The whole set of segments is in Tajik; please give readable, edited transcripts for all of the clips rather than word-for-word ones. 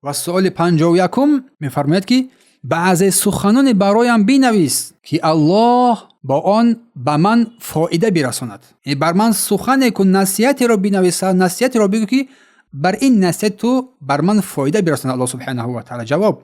Ва суоли 51-ум мефармояд, ки баъзе суханоне бароям бинавис, ки Аллоҳ бо он ба ман фоида бирасонад. Яъне бар ман сухане кун, насиҳатеро бинавис, насиҳатеро бигӯ, ки бар ин насиҳат ту бар ман фоида бирасонад Аллоҳ субҳанаҳу ва таъала. Ҷавоб: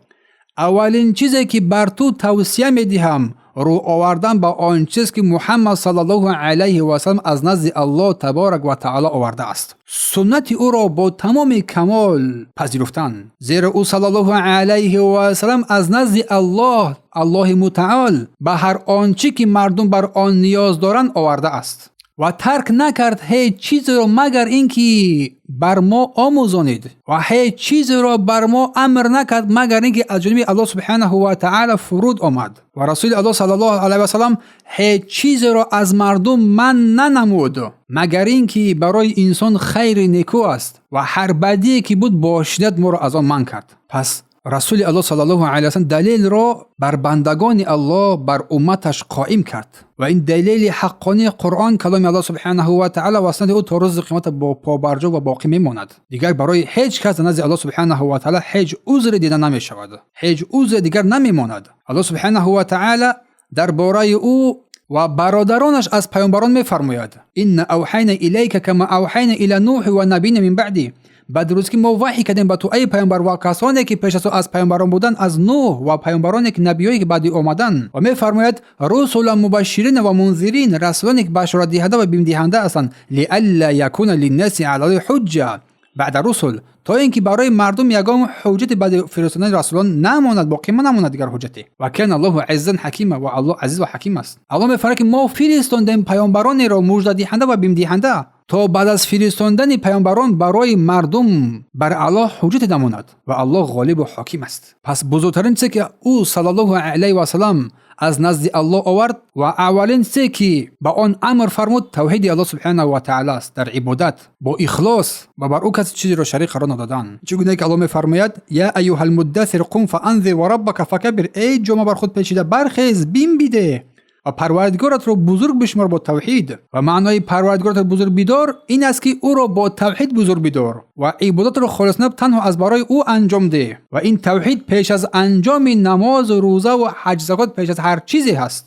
аввалин чизе, ки бар ту тавсия медиҳам, рӯ овардан ба он чиз, ки Муҳаммад саллаллоҳу алайҳи васаллам аз назди Аллоҳ табарак ва таъала овардааст, суннати ӯро бо тамоми камол пазируфтан, зеро ӯ саллаллоҳу алайҳи васаллам аз назди Аллоҳ, Аллоҳи мутаол, ба ҳар он чӣ ки мардум бар он ниёз доранд, овардааст ва тарк накард ҳеҷ чизеро, магар ин ки бар мо омӯзонид, ва ҳеҷ чизеро бар мо амр накард, магар ин ки аз ҷониби Аллоҳ субҳанаҳу ва таъала фуруд омад. Ва Расули Аллоҳ саллаллоҳу алайҳи васаллам ҳеҷ чизеро аз мардум манъ нанамуд, магар ин ки барои инсон хайри некӯ аст, ва ҳар бадие ки буд, бо шиддат моро аз он манъ кард. Пас Расули Аллоҳ саллаллоҳу алайҳи васаллам далелро бар бандагони Аллоҳ, бар умматаш қоим кард ва ин далели ҳаққонии Қуръон, каломи Аллоҳ субҳанаҳу ва таъала ва суннати ӯ то рӯзи қиёмат бо побарҷо ва боқӣ мемонад. Дигар барои ҳеҷ кас дар назди Аллоҳ субҳанаҳу ва таъала ҳеҷ узре дида намешавад, ҳеҷ узре дигар намемонад. Аллоҳ субҳанаҳу ва таъала дар бораи ӯ ва бародаронаш аз паёмбарон мефармояд: «Инна авҳайна илайка кама авҳайна ила Нуҳи ва набиина мин баъди». Ба дуруст ки мо ваҳй кардем ба ту, эй паёмбар, ва касоне ки пеш аз ту аз паёмбарон буданд, аз Нуҳ ва паёмбароне ки набиёе ки баъди омаданд. Ва мефармояд: «Русулан мубашширина ва мунзирин», расулоне ки башоратдиҳанда ва бимдиҳанда ҳастанд. «Лиалла якуна линнаси алаллоҳи ҳуҷҷа баъда русул», то ин ки барои мардум ягон ҳуҷҷати баъди фиристодани расулон намонад, боқӣ намонад дигар ҳуҷҷате. «Ва кана Аллоҳу азизан ҳакима», ва Аллоҳ азиз ва ҳаким аст. Аллоҳ мефармояд, ки мо фиристондем паёмбаронеро муждадиҳанда ва бимдиҳанда, то баъд аз фиристондани паёмбарон барои мардум бар Аллоҳ ҳуҷҷате намонад, ва Аллоҳ ғолибу ҳоким аст. Пас бузургтарин чизе, ки ӯ саллаллоҳу алайҳи васаллам аз назди Аллоҳ овард ва аввалин чизе, ки ба он амр фармуд, тавҳиди Аллоҳ субҳанаҳу ва таъала аст дар ибодат бо ихлос ва бар ӯ касе чизеро шарик қарор надодан. Чӣ гуна ки Аллоҳ мефармояд: «Я аюҳал муддассир қум фаанзир ва раббака факаббир». Эй ҷома бар худ печида, бархез, бим бидеҳ ва Парвардигоратро бузург бишумор бо тавҳид. Ва маънои Парвардигоратро бузург бидор ин аст, ки ӯро бо тавҳид бузург бидор ва ибодатро холисона танҳо аз барои ӯ анҷом деҳ. Ва ин тавҳид пеш аз анҷоми намозу рӯзаву ҳаҷ, закот, пеш аз ҳар чизе ҳаст,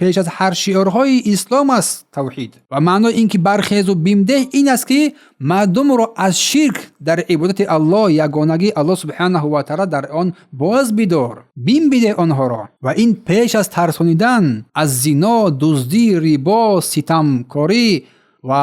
пеш аз ҳар шиорҳои ислом аст тавҳид. Ва маънои ин ки бархезу бимдеҳ ин аст, ки мардумро аз ширк дар ибодати Аллоҳ, ягонагии Аллоҳ субҳанаҳу ва таъала дар он боз бидор, бим бидеҳ онҳоро. Ва ин пеш аз тарсонидан аз зино, дуздӣ, рибо, ситамкорӣ ва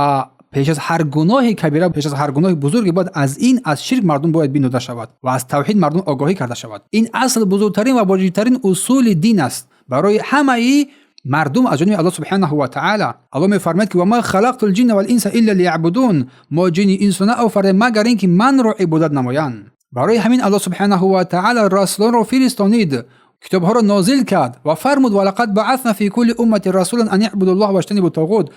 пеш аз ҳар гуноҳи кабира, пеш аз ҳар гуноҳи бузурге бояд аз ин, аз ширк мардум бояд бим дода шавад ва аз тавҳид мардум огоҳӣ карда шавад. Ин асл бузургтарин ва воҷибтарин усули дин аст барои ҳамаи мардум аз ҷониби Аллоҳ субҳанаҳу ва таъала. Аллоҳ мефармояд, ки «Ва ма халақту лҷинна вал инса илла лияъбудун», мо ҷини инсо наофардем, магар ин ки манро ибодат намоянд. Барои ҳамин Аллоҳ субҳанаҳу ва таъала расулонро фиристонид, китобҳоро нозил кард ва фармуд: «Ва лақад баасна фи кулли умматин расулан ан ибуду ллоҳа ваҷтанибу тоғут».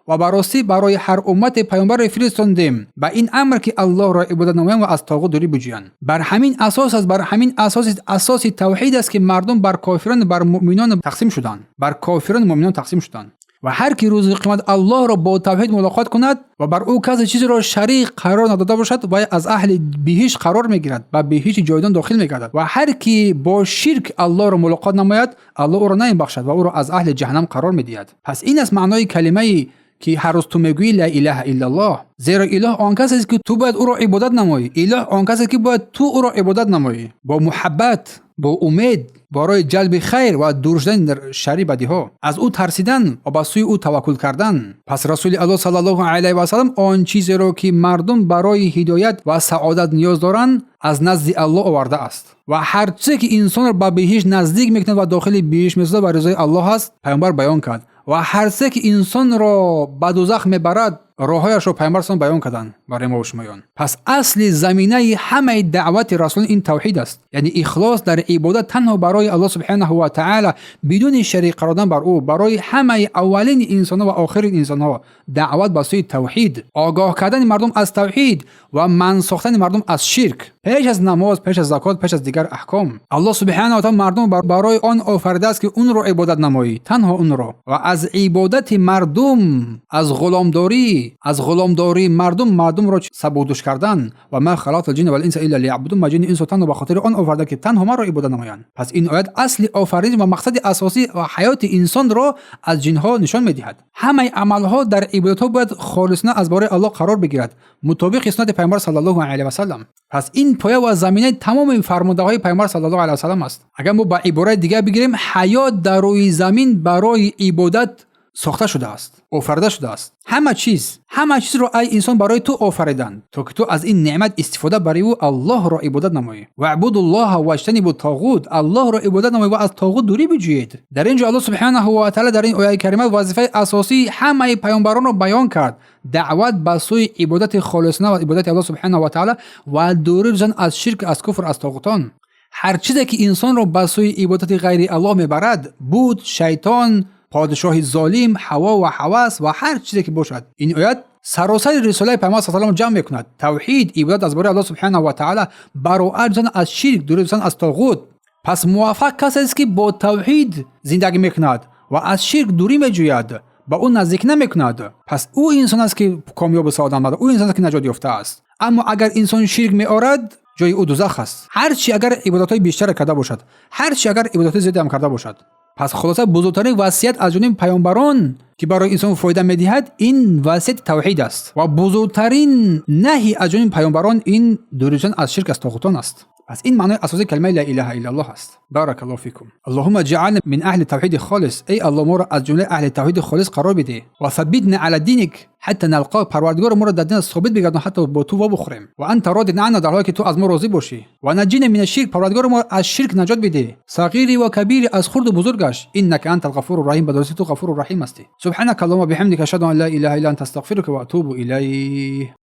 Ва ба ростӣ барои ҳар уммате паёмбарро фиристондем ба ин амр, ки Аллоҳро ибодат намоянд ва аз тоғут дурӣ биҷӯянд. Бар ҳамин асос аст, бар ҳамин асоси асоси тавҳид аст, ки мардум бар кофирон, бар муъминон тақсим шуданд, бар кофирон, муъминон тақсим шуданд. Ва ҳар ки рӯзи қиёмат Аллоҳро бо тавҳид мулоқот кунад ва бар ӯ касе чизеро шарик қарор надода бошад, вай аз аҳли биҳишт қарор мегирад, ба биҳишти ҷовидон дохил мегардад. Ва ҳар ки бо ширк Аллоҳро мулоқот намояд, Аллоҳ ӯро намебахшад ва ӯро аз аҳли ҷаҳаннам қарор медиҳад. Пас ин аст маънои калимаи, ки ҳар рӯз ту мегӯӣ: «Ла илаҳа иллаллоҳ». Зеро илоҳ он касест, ки ту бояд ӯро ибодат намоӣ. Илоҳ он касест, ки бояд ту ӯро ибодат намоӣ бо муҳаббат, бо умед, барои ҷалби хайр ва дур шудани шарри бадиҳо, аз ӯ тарсидан ва ба сӯи ӯ таваккул кардан. Пас Расули Аллоҳ саллаллоҳу алайҳи васаллам он чизеро, ки мардум барои ҳидоят ва саодат ниёз доранд, аз назди Аллоҳ овардааст. Ва ҳар чизе, ки инсонро ба биҳишт наздик мекунад ва дохили биҳишт месозад ва ризои Аллоҳ аст, паёмбар баён кард. Ва ҳар чизе, ки инсонро ба дузах мебарад, роҳҳояшро паёмбар салам баён карданд барои мо шумоён. Пас асли заминаи ҳамаи даъвати расулон ин тавҳид аст, яъне ихлос дар ибодат танҳо барои Аллоҳ субҳанаҳу ва таъала, бидуни шарик қарор додан бар ӯ. Барои ҳамаи аввалини инсонҳо ва охирини инсонҳо даъват ба сӯи тавҳид, огоҳ кардани мардум аз тавҳид ва манъ сохтани мардум аз ширк, пеш аз намоз, пеш аз закот, пеш аз дигар аҳком. Аллоҳ субҳанаҳу ва таъала мардум барои он офаридааст, ки онро ибодат намоӣ, танҳо онро, ва аз ибодати мардум, аз ғуломдорӣ. аз ғуломдории мардум мардумро сабукдӯш кардан. وما خلقت الجن والإنس إلا ليعبدون, ма ҷини инсо танҳо ба хотири он оварда, ки танҳо маро ибодат намоянд. Пас ин оят асли офариниш ва мақсади асосӣ ва ҳаёти инсонро аз ҷинҳо нишон медиҳад. Ҳамаи амалҳо дар ибодатҳо бояд холисона аз бораи Аллоҳ қарор бигирад, мутобиқи суннати Пайғамбар صلى الله عليه وسلم. Пас ин поя ва заминаи тамоми фармудаҳои Пайғамбар صلى الله عليه وسلم аст. Агар мо ба ибораи дигар бигирем, ҳаёт дар рӯи замин барои ибодат сохта шудааст, офарида шудааст. Ҳама чиз, ҳама чизро, ай инсон, барои ту офариданд, то ки ту аз ин неъмат истифода бариву Аллоҳро ибодат намоӣ. واعبدوا الله واجتنبوا الطاغوت, Аллоҳро ибодат намоӣ ва аз тоғут дурӣ биҷӯед. Дар ин ҷо Аллоҳ سبحانه وتعالى дар ин ояи карима вазифаи асосии ҳамаи паёмбаронро баён кард: даъват ба сӯи ибодати холисона ва ибодати Аллоҳ سبحانه وتعالى ва дурӣ ҷустан аз ширк, аз куфр, аз тоғутон. Ҳар чизе ки инсонро ба сӯи ибодати ғайри Аллоҳ мебарад, буд, шайтон, подшоҳи золим, ҳаво ва ҳавас ва ҳар чизе ки бошад, ин оят саросари рисолаи Пайғамбар салам ҷамъ мекунад: тавҳид, ибодат аз бораи Аллоҳ سبحانه وتعالى, бароат ҷустан аз ширк, дурӣ ҷустан аз тоғут. Пас муваффақ касест, ки бо тавҳид зиндагӣ мекунад ва аз ширк дурӣ меҷӯяд, ба ӯ наздик намекунад. Пас ӯ инсон аст, ки комёбу саодатманд, ӯ инсон аст, ки наҷот ёфтааст. Аммо агар инсон ширк меорад, ҷои ӯ дузах аст, ҳарчи агар ибодатҳои бештаре карда бошад, ҳарчи агар ибодатҳои зиёде ҳам карда бошад. Пас хулоса, бузургтарин васият аз ҷониби паёмбарон, ки барои инсон фоида медиҳад, ин васияти тавҳид аст ва бузургтарин наҳй аз ҷониби паёмбарон ин дурӣ ҷустан аз ширк, аз тоғутон аст. Пас ин маънои асосии калимаи لا إله إلا الله аст. بارك الله فيكم. اللهم اجعلنا من أهل التوحيد الخالص, эй Аллоҳ, моро аз ҷумлаи аҳли тавҳиди холис қарор бидеҳ. وثبتنا على دينك حتى نلقاك, Парвардигоро, моро дар динат собит бигардон, ҳатто бо ту вобухӯрем. وأنت راض عنا, дар ҳоле ки ту аз мо розӣ бошӣ. ونجنا من الشرك, Парвардигоро, моро аз ширк наҷот бидеҳ, صغيره وكبيره, аз хурду бузургаш. إنك أنت الغفور الرحيم, ба дурустӣ ту Ғафуру Раҳим ҳастӣ. سبحانك اللهم وبحمدك, أشهد أن لا إله إلا أنت, أستغفرك وأتوب إليك.